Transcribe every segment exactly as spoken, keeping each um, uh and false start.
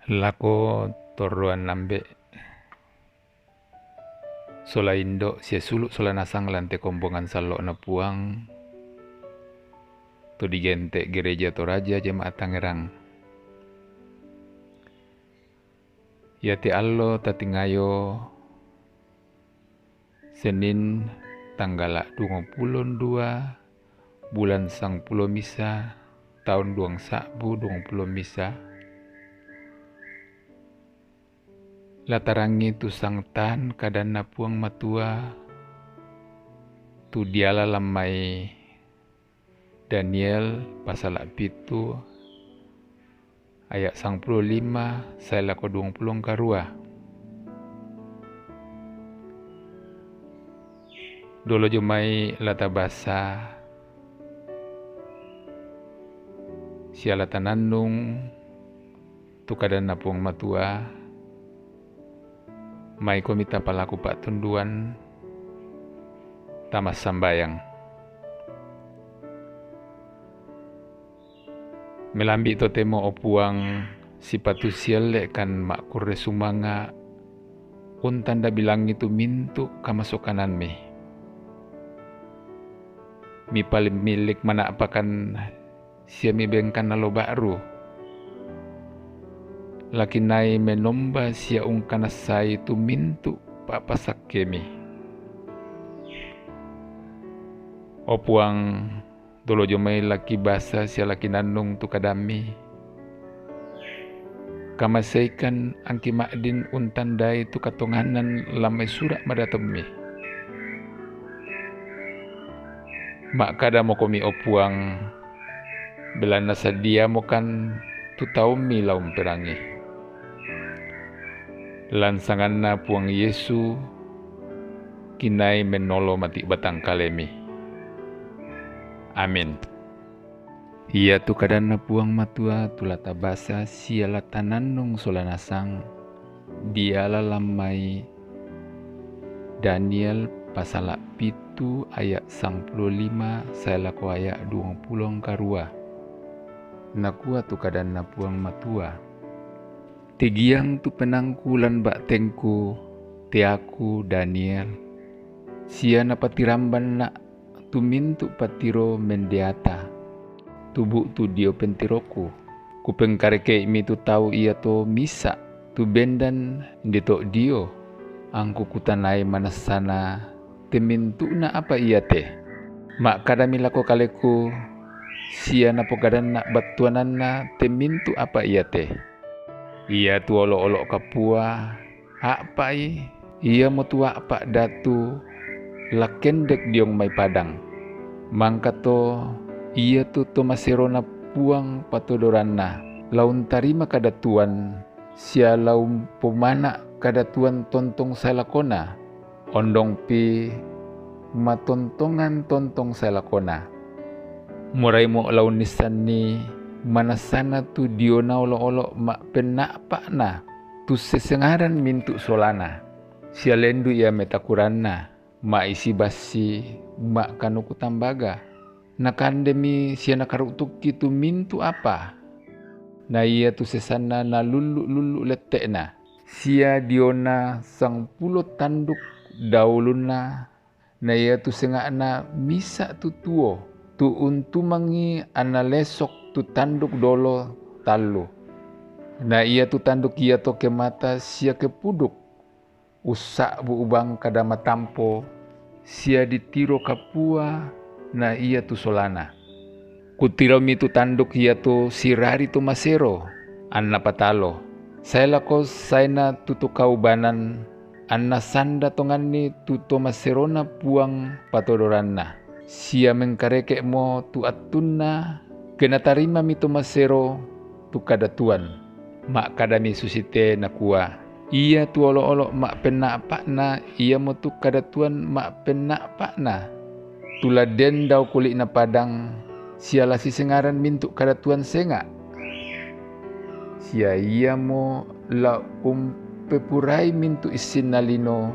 Lako torroan ambe' sola indo' sia sulu' sola nasang lan te kombongan sallo'na Puang, to digente' Gereja Toraja Jemaat Tangerang. Iate allo tatingayo, Senin, tanggala' duangpulo dua, bulan sangpulo misa, taun duang sa'bu duangpulo misa, la tarangi tu sangtan kadanNa Puang Matua, tu diala lan mai Daniel pasala' pitu aya' sangpulo lima sae lako duangpulo karua. Dolo jomai la tabasa sia la tanannung tu kadanNa Puang Matua, maikomi tapalaku pa'tunduan, tamassambayang. Melambi' totemo, o Puang, sipatu sialle'kan ma'kurre sumanga' untanda bilangi tu mintu' kamasokanamMi. Mipalimillik mana'pakan sia mibengkan allo ba'ru. La kinai menomba sia ungkanassai tu mintu' pa'pasakkemi. O Puang, dolo jomai la kibasa sia la kinannung tu kadamMi, kamaseikan angki ma'din untandai tu katonganan lan mai sura' madatomMi. Ma'kadamokomi, o Puang, belanna sadiamokan tu taumMi la umperangi. Lan sanganNa Puang Yesu, kinai mennolo mati' batangkalemi. Amin. Iatu kadanNa Puang Matua tu la tabasa sia la tanannung sola nasang, diala lan mai Daniel pasala' pitu aya' sangpulo lima sae lako aya' duangpulo karua. Nakua tu kadanNa Puang Matua, Tigiang tu penaangku lan ba'tengku, teaku Daniel, sia napatirambanna' tu mintu' patiro mendeata, tu bu'tu dio pentiroku. Kupengkareke'imi tu tau iato misa', tu bendan deto' dio, angku kutanai manassana te mintu'na apa iate. Ma'kadami lako kaleku, sia napokadanna' battuananna te mintu' apa iate. Iatu olo'-olo' kapua, a'pa'i, iamotu a'pa' datu, la kendek diong mai padang. Mangkato iatu to maserona Puang patodoranna, la untarima kadatuan, sia la umpomana' kadatuan tontong sae lakona. Ondongpi matontongan tontong sae lakona. Moraimo la unnissanni manassana tu diona olo'-olo' ma'penna'pa'na, tu sesengaran mintu' solana, sia lendu' ia metakuranna, ma'isi bassi ma'kanuku tambaga. Nakandemi sia nakaru'tukki tu mintu' apa. Na iatu sesanna nalullu'-lullu' lette'na, sia diona sangpulo tanduk daulunna, na iatu senga'na misa' tu tuo, tu untumangi anna lesok tu tanduk dolo tallu. Na iatu tanduk iato kemata sia kepuduk, ussa'bu ubang kada matampo, sia ditiro kapua na iatu solana. Kutiromi tu tanduk iato sirari to masero, anna patalo, sae lako saena tu to kaubanan, anna sanda tonganni tu to maserona Puang patodoranna. Sia mengkareke'mo tu attunna, ke natarimami to masero tu kadatuan. Ma'kadami susite nakua, Iatu olo'-olo' ma'penna'pa'na iamotu kadatuan ma'penna'pa'na, tu la den dao kuli'na padang, sia la sisengaran mintu' kadatuan senga'. Sia iamo la umpepurai mintu' issinna lino,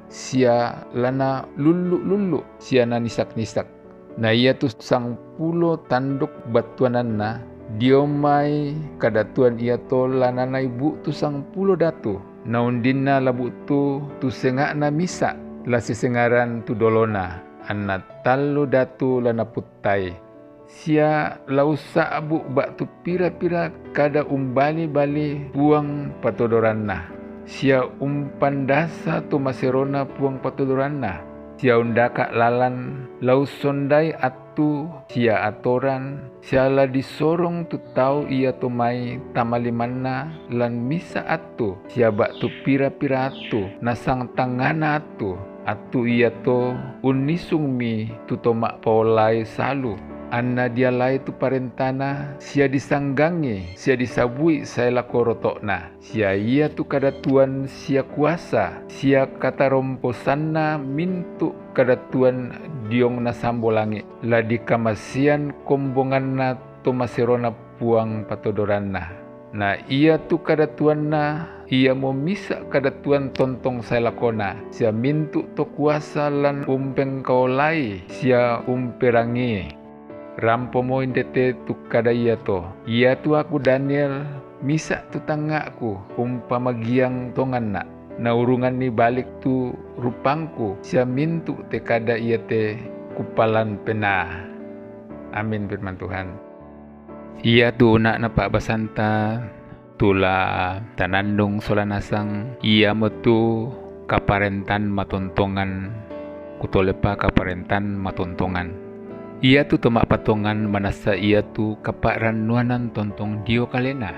sia la nalullu'-lullu', sia nanisak-nisak. Na iatu sangpulo tanduk battuananna, Dio mai kadatuan iato la nanai bu'tu sangpulo datu, na undinna la bu'tu tu senga'na misa', la sisengaran tu dolona, anna tallu datu la naputtai. Sia la ussa'bu' ba'tu pira-pira kada umbali-bali Puang patodoranna, sia umpandasa to maserona Puang patodoranna, sia undaka' lalan la ussondai attu sia atoran, sia la disorong tu tau iato mai tama limanna lan misa' attu, sia ba'tu pira-pira attu, nasang tangngana attu, attu iato unnisungmi tu to ma'paollai salu, anna dialai tu parentana, sia disanggangi, sia disabui sae lako roto'na. Sia iatu kadatuan sia kuasa, sia kataromposanna mintu' kadatuan diong nasambo langi', la dikamasean kombonganna to maserona Puang patodoranna. Na iatu kadatuanna iamo misa' kadatuan tontong sae lakona, sia mintu' to kuasa lan umpengkaolai sia umperangii. Rampomo inde te tu kada iato. Iatu aku Daniel, misa' tu tangnga'ku, umpamagiang tonganna', naurunganni balik tu rupangku, sia mintu' te kada iate kupalan penaa. Amin, firman Tuhan. Iatu una'na pa'basanta, tu la tanannung sola nasang, iamotu kaparentan matontongan, kutolepa kaparentan matontongan. Iatu to ma'patongan manassa iatu kapa'rannuanan tontong dio kalena.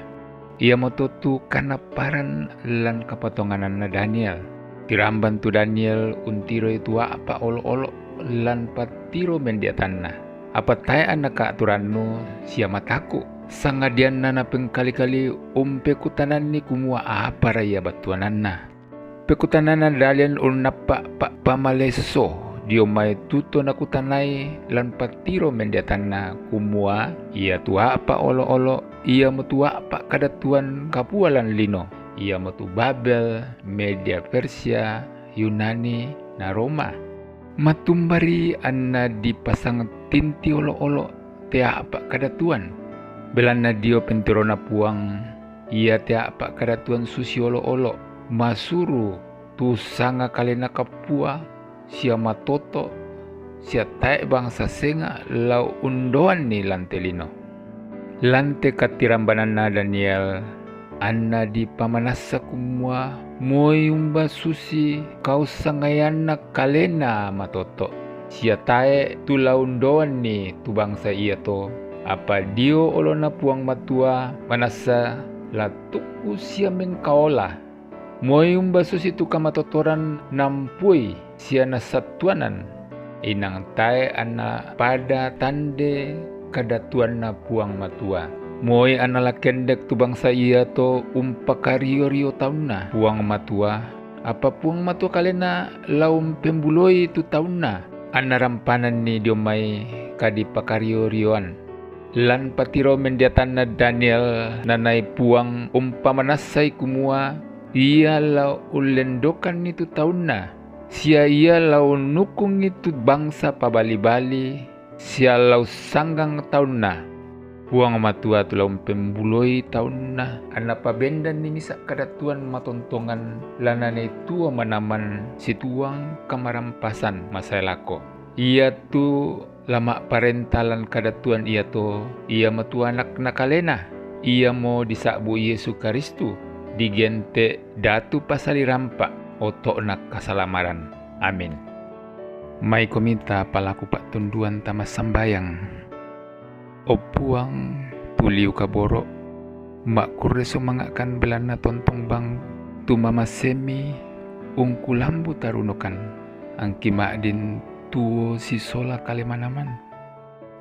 Iamoto tu kanaparan lan kapatongananna Daniel. Tiramban tu Daniel untiroi tu a'pa' olo'-olo' lan patiro mendiatanna. Apa tae' anna ka'turannu sia mataku', sangadianna napengkali-kali umpekutananni kumua apara ia battuananna. Pekutananna Daniel unnappa' pa'pamalesso dio mai tu to nakutanai lan patiro mendiatanna, kumua iatu a'pa' olo'-olo' iamotu a'pa' kadatuan kapua lan lino, iamotu Babel, Media Persia, Yunani, na Roma. Matumbari anna dipasang tinti olo'-olo' te a'pa' kadatuan. Belanna dio pentirona Puang, iate a'pa' kadatuan susi olo'-olo', masuru tu sanga kalena kapua, sia matoto', sia tae' bangsa senga' la undoanni lan te lino. Lan te kattirambananna Daniel, anna dipamanassa kumua moi umba susi kaussangayanna kalena matoto', sia tae' tu la undoanni tu bangsa iato, apa dio olona Puang Matua manassa la tu'u sia mengkaola. Moi umba susitu kamatotoran nampui sia nasattuanan, inang tae' anna pada tande kadatuanna Puang Matua. Moi anna la kendek tu bangsa iato umpakario-rio taunna Puang Matua, apa Puang Matua kalena la umpembuloi tu taunna, anna rampananni dio mai kadipakario-rioan. Lan patiro mendiatanna Daniel nanai Puang umpamanassai kumua, ia la ullendokanni tu taunna, sia ia la unnukungi tu bangsa pabali-bali, sia la ussanggang taunna. Puang Matua tu la umpembuloi taunna, anna pabendanni misa' kadatuan matontongan, la nanai tuo manaman situang kamarampasan masae lako. Iatu la ma'parenta lan kadatuan iato, iamotu Anakna kalena, iamo disa'bu Yesu Karistu, digente' Datu Pasali Rampa', oto'na kasalamaran. Amin. Maikomi ta palaku pa'tunduan tama sambayang. O Puang, tu liu kaboro', ma'kurre sumanga'kan belanna tontong bang tu mamasemi ungkulambu tarunokan, angki ma'din tuo sisola kale manaman.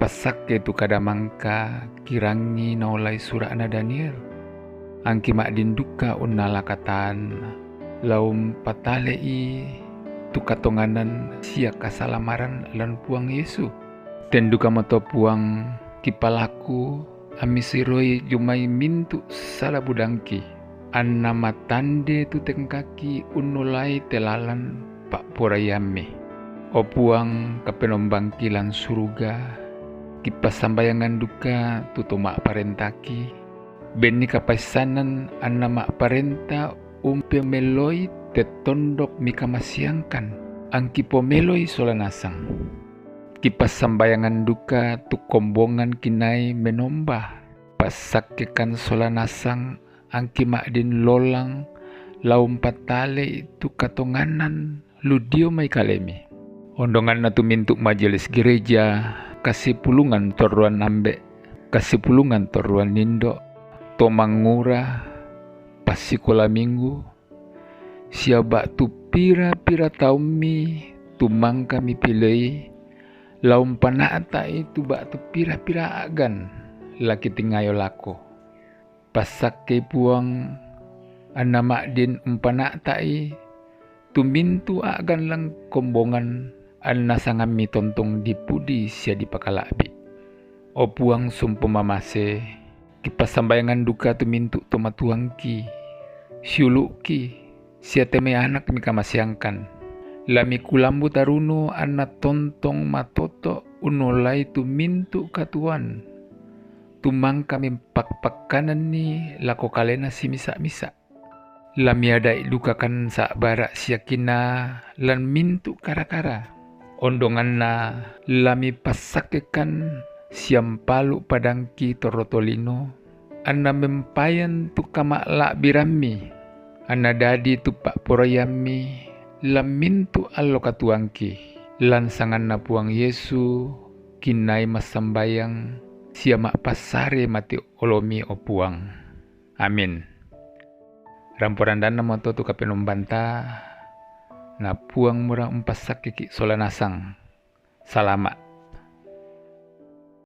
Passakke tu kada mangka kirangi naolai sura'na Daniel. Angki ma'din duka unnala katanna, la umpatale'i tu katonganan sia kasalamaran lan Puang Yesu. Ten dukamoto Puang kipalaku ammisiroi jumai mintu' sala budangki, anna matande tu tengkaki unnolai te lalan pa'poraiammi. O Puang, Kapenombangki lan suruga, Kipassambayangan duka tu to ma'parentaki, benni kapaissanan anna ma'parenta umpemelloi te tondok mikamaseangkan, angki pomeloi sola nasang. Kipassambayangan duka tu kombongan kinai menomba, passakkekan sola nasang angki ma'din lolang, la umpatalei tu katonganan lu dio mai kalemi. Ondonganna tu mintu' majelis gereja, kasipulungan torroan ambe', kasipulungan torroan indo', to mangura, passikola minggu, sia ba'tu pira-pira taummi tu mangka mipilei, la umpana'ta'i tu ba'tu pira-pira a'gan la kitingayo lako. Passakkei Puang, anna ma'din umpana'ta'i tu mintu' a'gan lan kombongan, anna sangammi tontong dipudi sia dipakala'bi'. O Puang sompo mamase, kipassambayangan duka tu mintu' to matuangki, siulu'ki, sia te mai anak mikamaseangkan. La mikulambu tarunu anna tontong matoto' unnollai tu mintu' katuoan, tu mangka mipakpakkananni lako kalena simisa'-misa'. La miada'i dukakan sa'bara' siakinna lan mintu' kara-kara. Ondonganna la mipassakkekan siampalu' padangki torro tolino, anna mempayan tu kama'la'birammi, anna dadi tu pa'poraiammi lan mintu' allo katuoangki, lan sanganna Puang Yesu, kinnai massambayang sia ma'passare mate olomi, o Puang. Amin. Rampo-randanna moto tu Kapenombanta, na Puang mura umpassakkeki' sola nasang. Salama'.